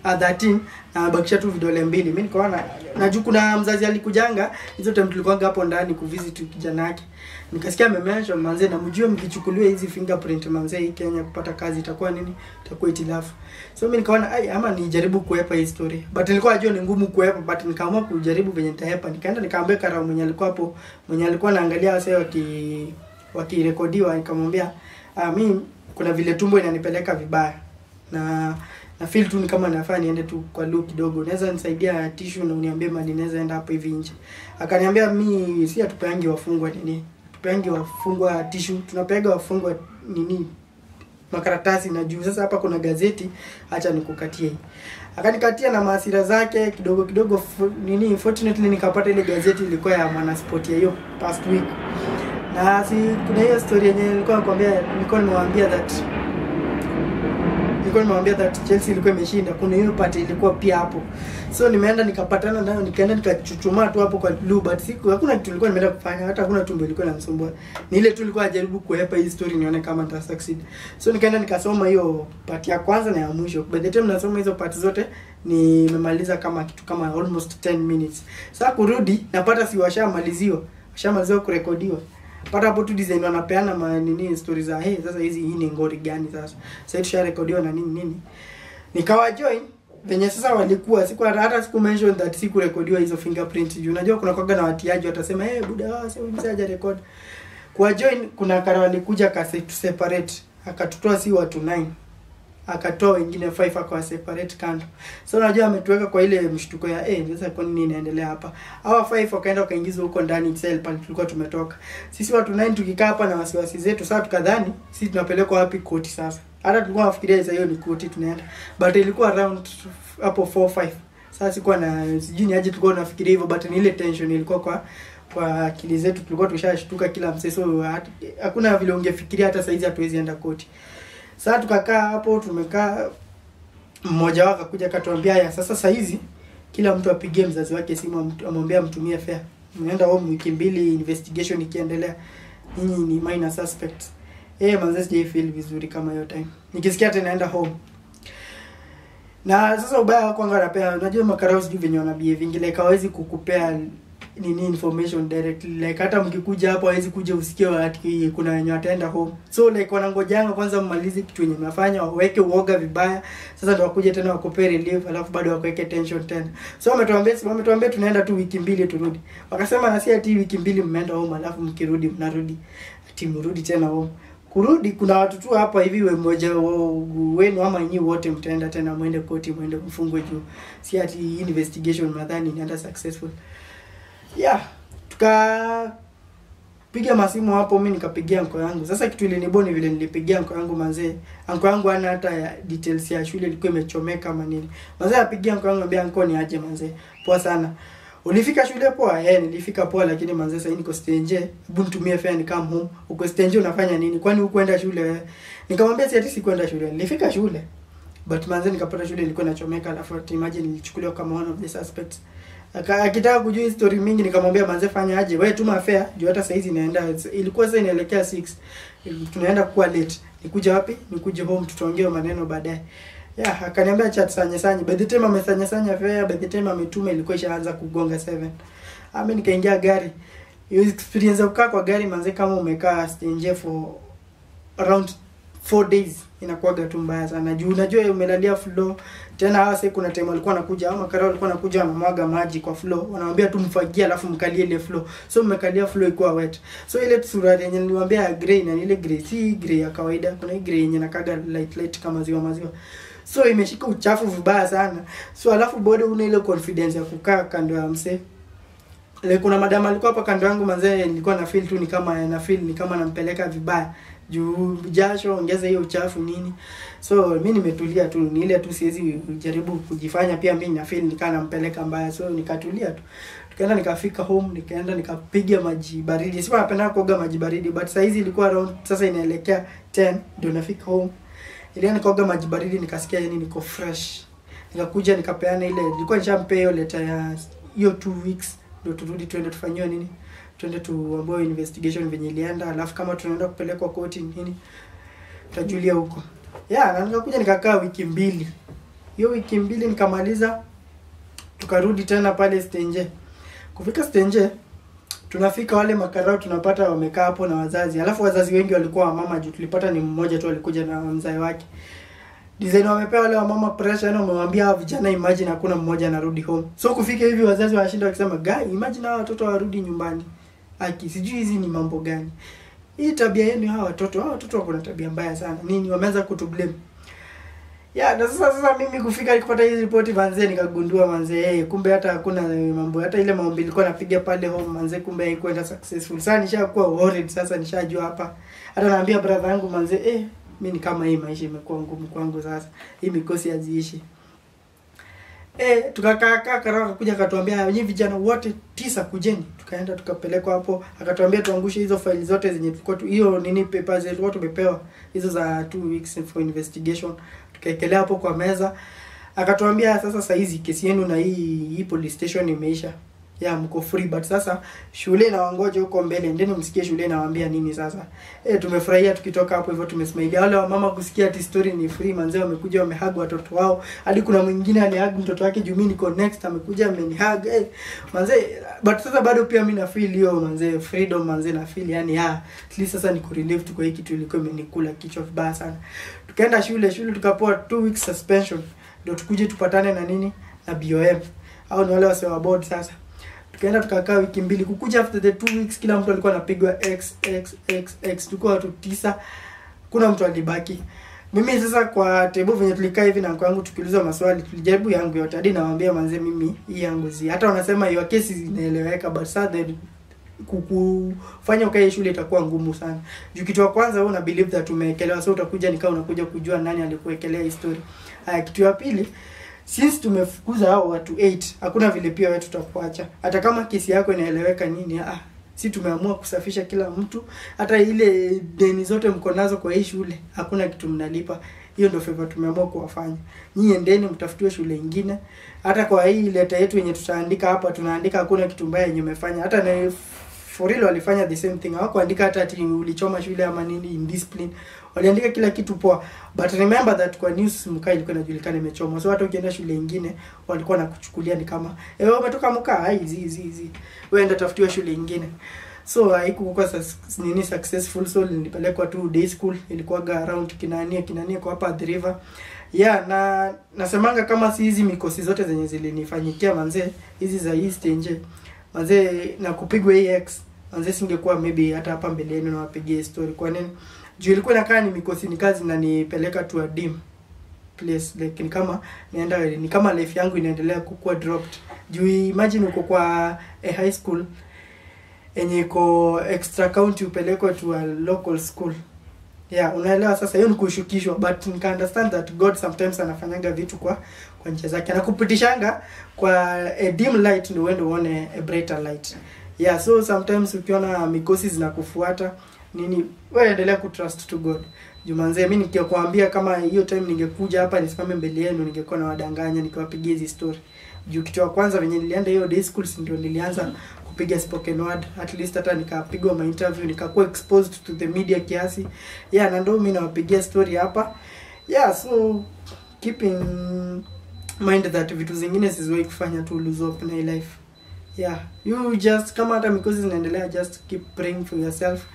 13 na bakisha tu vidole mbili. Mimi nikaona na juu kuna mzazi alikujanga hizo time tulikuwa hapo ndani kuvisit kijana yake. Nikasikia amemention manze, na mjue mkichukuliwa hizi fingerprint manze, hii Kenya kupata kazi itakuwa nini? Itakuwa itilafu. So mimi nikaona ai, ama nijaribu kuepa hii story. But nilikuwa najua ni ngumu kuepa, but nikaamua kujaribu venye nitaepa. Nikaenda nikaambia karao mwenye alikuwa hapo, mwenye alikuwa anaangalia wase wakirekodiwa, nikamwambia mimi kuna vile tumbo inanipeleka vibaya na feel tu ni kama nafaa niende tu kwa loo kidogo, unaweza nisaidia tissue na uniambie mali naweza enda hapo hivi nje. Akaniambia mimi si hatupeangi wafungwa nini, tupeangi wafungwa tissue, tunapeaga wafungwa nini makaratasi, na juu sasa hapa kuna gazeti, acha nikukatie. Akanikatia na maasira zake kidogo kidogo nini. Fortunately nikapata ile gazeti ilikuwa ya Mwanasport ya hiyo past week. Na si kuna hiyo story yenye nilikuwa nakwambia, nilikuwa nimewambia that Chelsea ilikuwa imeshinda, kuna hiyo part ilikuwa pia hapo. So nimeenda nikapatana nayo, nikaenda nikachuchumaa tu hapo kwa blue, but siku hakuna kitu nilikuwa nimeenda kufanya, hata hakuna tumbo ilikuwa inanisumbua. Ni ile tu nilikuwa najaribu kuepa hii story nione kama nita succeed. So nikaenda nikasoma hiyo part ya kwanza na ya mwisho. By the time nasoma hizo part zote nimemaliza kama kitu kama almost 10 minutes. Sasa kurudi napata si washamaliziwa kurekodiwa. Pata hapo tu design wanapeana ma nini stories za hey, sasa hizi hii ni ngori gani sasa. Sasa tusharekodiwa na nini nini. Nikawa join venye sasa walikuwa, siku hata siku mention that siku rekodiwa hizo fingerprint. Juu unajua kuna kwaga na watiaji watasema hey buda sasa mzee haja record. Kwa join kuna kara walikuja akase to separate, akatutoa si watu 9. Akatoa wengine 5 akawa separate kando. So unajua ametuweka kwa ile mshtuko ya sasa kwa nini inaendelea hapa? Hawa 5 wakaenda wakaingizwa huko ndani cell pale tulikuwa tumetoka. Sisi watu 9 tukikaa hapa na wasiwasi zetu, sasa tukadhani sisi tunapelekwa wapi koti sasa. Hata tulikuwa nafikiria sasa hiyo ni koti tunaenda. But ilikuwa around hapo 4 5. Sasa sikuwa na sijui ni aje tulikuwa tunafikiria hivyo, but ni ile tension ilikuwa kwa akili zetu, tulikuwa tushashtuka kila msee. So hakuna vile ungefikiria hata saizi hatuwezi enda koti. Sasa tukakaa hapo, tumekaa, mmoja wao akakuja akatuambia haya sasa saizi kila mtu apigie mzazi wake simu amwambie amtumie fare. Mnaenda home wiki mbili investigation ikiendelea. Nyinyi ni minor suspects. Manze sijai feel vizuri kama hiyo time. Nikisikia tena naenda home. Na sasa ubaya wako anga anapea, unajua makarao sijui venye wana behave like hawezi kukupea nini information directly, like hata mkikuja hapo hawezi kuja usikie ati kuna wenye wataenda home. So like wanangojanga kwanza mmalize kitu yenye mnafanya, waweke uoga vibaya, sasa ndio wakuje tena wakupe relief, alafu bado wakuweke tension tena. So wametuambia tunaenda tu wiki mbili turudi. Wakasema na si ati wiki mbili mmeenda home alafu mkirudi mnarudi ati mrudi tena home. Kurudi kuna watu tu hapa hivi we mmoja wenu ama nyinyi wote mtaenda tena muende koti, muende mfungwe juu si ati investigation nadhani inaenda successful. Yeah, tukapiga masimu hapo, mimi nikapigia anko yangu. Sasa kitu iliniboni vile nilipigia anko yangu manze. Anko yangu hana hata details ya shule ilikuwa imechomeka ama nini. Manze apigia anko yangu ambia anko ni aje manze. Poa sana. Ulifika shule poa? Nilifika poa, lakini manze sasa niko stenje. Hebu nitumie fare ni come home. Uko stenje unafanya nini? Kwani hukuenda shule? Nikamwambia si ati sikuenda shule. Nilifika shule. But manze nikapata shule ilikuwa inachomeka, alafu imagine nilichukuliwa kama one of the suspects. Akitaka kujua story mingi nikamwambia manze fanya aje, wewe tuma fare juu hata saa hizi inaenda, ilikuwa sasa inaelekea 6, tunaenda kuwa late. Nikuja wapi? Nikuje home tutaongea maneno baadaye. Yeah, akaniambia chat sanya sanya. By the time amesanya sanya fare, by the time ametuma ilikuwa ishaanza kugonga 7. Mimi nikaingia gari. Hiyo experience ya kukaa kwa gari manze kama umekaa stenje for around 4 days inakuwaga tu mbaya sana. Juu unajua umelalia floor tena, hawa sasa kuna time walikuwa wanakuja ama karao walikuwa wanakuja wanamwaga maji kwa floor, wanawaambia tu mfagie alafu mkalie ile floor. So mmekalia floor ikuwa wet. So ile suruali yenye niliwaambia ya grey, na ile grey si grey ya kawaida, kuna hii grey yenye nakaga light light kama maziwa maziwa. So imeshika uchafu vibaya sana. So alafu bado una ile confidence ya kukaa kando ya msee. Le, kuna madam alikuwa hapa kando yangu manzee, nilikuwa na feel tu ni kama na feel ni kama nampeleka vibaya. Juu jasho ongeza hiyo uchafu nini. So mimi nimetulia tu, ni ile tu siwezi jaribu kujifanya pia mimi na feel nikaa nampeleka mbaya. So nikatulia tu. Tukaenda nikafika home, nikaenda nikapiga maji baridi. Sikuwa napenda kuoga maji baridi, but saa hizi ilikuwa around sasa inaelekea 10 ndio nafika home. Ile nikaoga maji baridi nikasikia yani niko fresh. Nikakuja nikapeana ile, nilikuwa nishampea hiyo letter ya hiyo 2 weeks ndio turudi tuende tufanyiwe nini, tuende tuambiwe investigation venye ilienda, alafu kama tunaenda kupelekwa koti nini tutajulia huko. Yeah, na nikakuja nikakaa wiki mbili. Hiyo wiki mbili nikamaliza, tukarudi tena pale Stenje. Kufika Stenje tunafika wale makarao tunapata wamekaa hapo na wazazi. Alafu wazazi wengi walikuwa wamama juu tulipata ni mmoja tu alikuja na mzae wake. Design wamepewa wale wamama pressure, yani wamewambia hawa vijana imagine hakuna mmoja anarudi home. So kufika hivi wazazi wanashinda wakisema, "Guy, imagine hawa watoto warudi nyumbani." Aki, sijui hizi ni mambo gani. Hii tabia yenu hawa watoto wako na tabia mbaya sana. Nini wameanza kutublame. Ya, na sasa mimi kufika nikipata hizi ripoti manze nikagundua manze, kumbe hata hakuna mambo, hata ile maombi nilikuwa napiga pale home manze kumbe haikuenda successful. Sasa nishakuwa worried, sasa nishajua hapa. Hata naambia brother yangu manze, mimi ni kama hii maisha imekuwa ngumu kwangu sasa. Hii mikosi haziishi. Tukakaa karaka akakuja akatuambia nyinyi vijana wote 9 kujeni. Tukaenda tukapelekwa hapo, akatuambia tuangushe hizo faili zote zenye tulikuwa tu hiyo nini papers zetu tumepewa hizo za 2 weeks for investigation. Tukaekelea hapo kwa meza. Akatuambia sasa saa hizi kesi yenu na hii police station imeisha. Ya mko free, but sasa shule inawangoja huko mbele, endeni msikie shule inawaambia nini sasa. Tumefurahia tukitoka hapo hivyo, tumesmailia. Wale wamama kusikia ati story ni free manze wamekuja wamehug watoto wao. Hadi kuna mwingine alihug mtoto wake juu mimi niko next, amekuja amenihug. Manze, but sasa bado pia mimi na feel hiyo manze freedom manze na feel yani at least sasa niko relieved kwa hii kitu ilikuwa imenikula kichwa vibaya sana. Tukaenda shule tukapewa 2 weeks suspension ndio tukuje tupatane na nini na BOM. Au ni wale wase wa board sasa. Tukaenda tukakaa wiki mbili. Kukuja after the 2 weeks kila mtu alikuwa anapigwa x x x x. Tulikuwa watu 9. Kuna mtu alibaki. Mimi sasa kwa table venye tulikaa hivi na uncle yangu tukiuliza maswali, tulijaribu yangu yote. Hadi nawaambia manze mimi hii yangu zi. Hata wanasema hiyo kesi inaeleweka, but sasa kufanya ukae shule itakuwa ngumu sana. Juu kitu ya kwanza wewe una believe that umeekelewa, so utakuja nikaa unakuja kujua nani alikuwekelea hii story. Haya, kitu ya pili, since tumefukuza hao watu 8, hakuna vile pia wewe tutakuacha. Hata kama kesi yako inaeleweka nini, si tumeamua kusafisha kila mtu. Hata ile deni zote mko nazo kwa hii shule, hakuna kitu mnalipa. Hiyo ndio favor tumeamua kuwafanya. Nyinyi endeni mtafutiwe shule nyingine. Hata kwa hii letter yetu yenye tutaandika hapa, tunaandika hakuna kitu mbaya yenye umefanya. Hata na for real walifanya the same thing. Hawakuandika hata ati ulichoma shule ama nini indiscipline. Waliandika kila kitu poa. But remember that kwa news Mukaa ilikuwa inajulikana imechomwa. So hata ukienda shule nyingine walikuwa nakuchukulia ni kama wewe umetoka Mukaa, hizi. Wewe enda tafutiwa shule nyingine. So haikuwa nini successful. So nilipelekwa tu day school, ilikuwa around Kinania kwa hapa the river. Yeah, na nasemanga kama si hizi mikosi zote zenye zilinifanyikia manze, hizi za East nje. Manze na kupigwa hii X, manze singekuwa maybe hata hapa mbele yenu nawapigia story. Kwa nini? Juu ilikuwa inakaa ni mikosi ni kazi na nipeleka to a dim place, like ni kama naenda ni kama life yangu inaendelea kukua dropped. Juu imagine uko kwa a high school yenye iko extra county upelekwe to a local school. Yeah, unaelewa sasa hiyo ni kushukishwa, but nika understand that God sometimes anafanyanga vitu kwa njia zake. Anakupitishanga kwa a dim light ndio uende uone a brighter light. Yeah, so sometimes ukiona mikosi zinakufuata nini, wewe endelea kutrust to God. Jumanze mimi nikikwambia kama hiyo time ningekuja hapa nisimame mbele yenu ningekuwa nawadanganya nikiwapigia hizi story. Juu kitu ya kwanza venye nilienda hiyo day school ndio nilianza kupiga spoken word, at least hata nikapigwa ma interview, nikakuwa exposed to the media kiasi. Yeah, na ndio mimi nawapigia story hapa. Yeah, so keep in mind that vitu zingine siziwahi kufanya tu lose hope na life. Yeah, you just kama hata mikosi zinaendelea, just keep praying for yourself.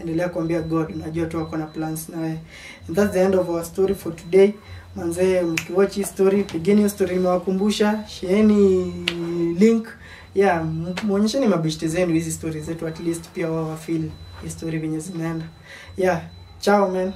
Endelea kuambia God, najua tu ako na plans na wewe. And that's the end of our story for today. Manze, mkiwatch hii story, pigeni hiyo story nimewakumbusha, shareeni link. Yeah, muonyesheni mabeshte zenu hizi story zetu, at least pia wao wafeel hii story venye zinaenda. Yeah, ciao man.